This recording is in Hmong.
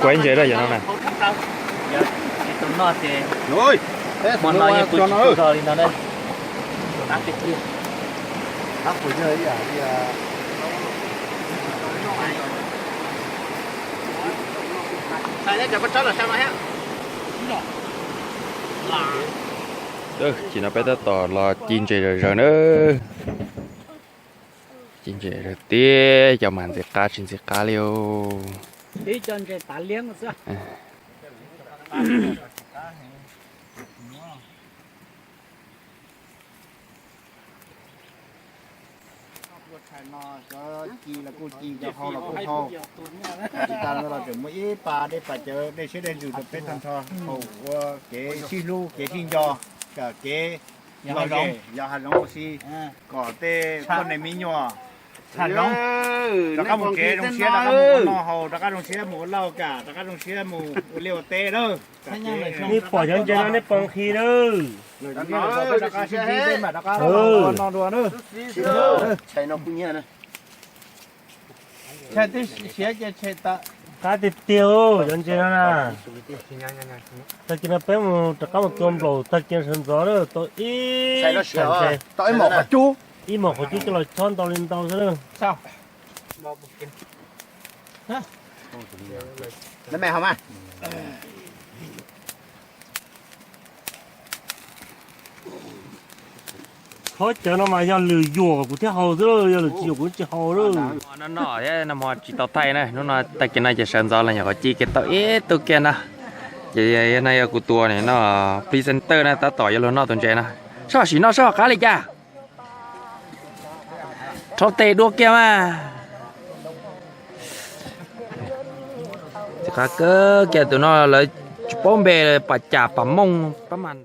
Kuav ib ntses rau yom no na. Hmo no yeej kuv tsis tau zog li no na. Tam sim no peb tab tom los ci ntses zom zaws na. Ci ntses zom zaws tiag, cov mas ntxim qab tsis ntxim qab li os. Ci los kuj ci, cov hau los kuj hau. Tsis tas los tseem muaj ib pas dej pas cawv dej siab dej ntsws rau peb tag nrho, haum ua kev sib hlub kev sib nco, kom kev lom zem yog hav zoov ua si, kom tej poj niam me nyuam rov qab mus tsev zoo siab, rov qab mus ua noj haus, rov qab zoo siab mus ua lauj kav, rov qab zoo siab mus ua liaj ua teb na. Nej pom cov ntses no nej pom nqhis na. Rov qab sib ntsib peb mam rov qab ua noj dua na. Qab tiag tiag cov ntses no na. Tag kis no peb mus rov qab mus tua nplaum tag kis sawv ntxov na, tau ib, ib mos qhov cub coj los chob ntau li ntau xwb na. Khob cawv no mas yog lwm yuam kuv thiaj haus xwb, yog lwm tsis yuam kuv tsis haus lawm. No no thiab no hmo tsis tau thaij na, hnub no tag kis no ces sawv ntxov los nyuam qhuav ci kiag tau ib tug kiag na. Ces yog no yog kuv tus no presenter na, tab tom yuav luag noj tus ntses no. Soj sim noj soj qab li cas. Rhaub tes dua kiag mas. Tsis qab kawg kiag tus no lawv tsis paub npe, pas cas pas mooj pab mas.